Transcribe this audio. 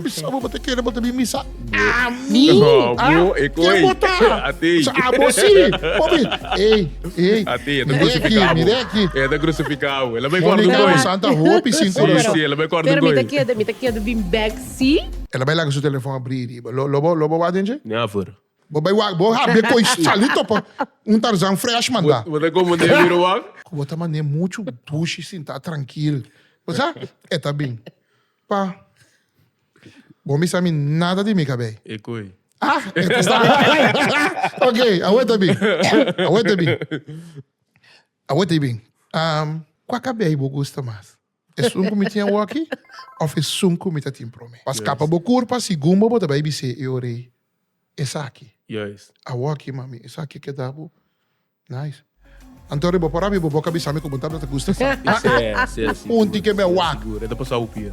Bisa bo bo ta kere bo ta bin bisa ami. No, Ah, bo, e ken koi. bo ta? A ti. Sa abo si. Bo bin. Ey, ey. A ti, e ta Mire aki, crucifica bo. mire aki. E ta crucifica bo. El a bai corda un Monica, koi. bo santa hopi sin Sí, corazon. sí, el a bai corda Pero un mi ta koi. keda, mi ta keda bin bek si. El a bai laga su telefon abri riba. Lo, lo bo, lo bo wak den dje? Never. Bo bai wak, bo habri koi sali topa un Tarzan fresh manda. Bo ta como den miro wak? Ku bo ta mane muchu dushi sinta trankil. Bo sa? E ta bin. Pa. Bo misa mi nada di mi kabei. E koi. Ah, e ta sta. Ok, awe ta bin. Awe ta bin. Awe ta bin. Um, kua kabei bo gusta mas? Esun ku mi tin awoki of esun ku mi ta tin prome? Pa skapa bo kurpa, segun bo bo ta bai bis'é e orei esaki. Juist. Awoki, mami, esaki a keda bo. Nice. Anto riba por abi bo boca bisa mi cu bo tabla ta gusta sa. Sí, sí, Un tike me wak. Sigur, e ta pasa hopi.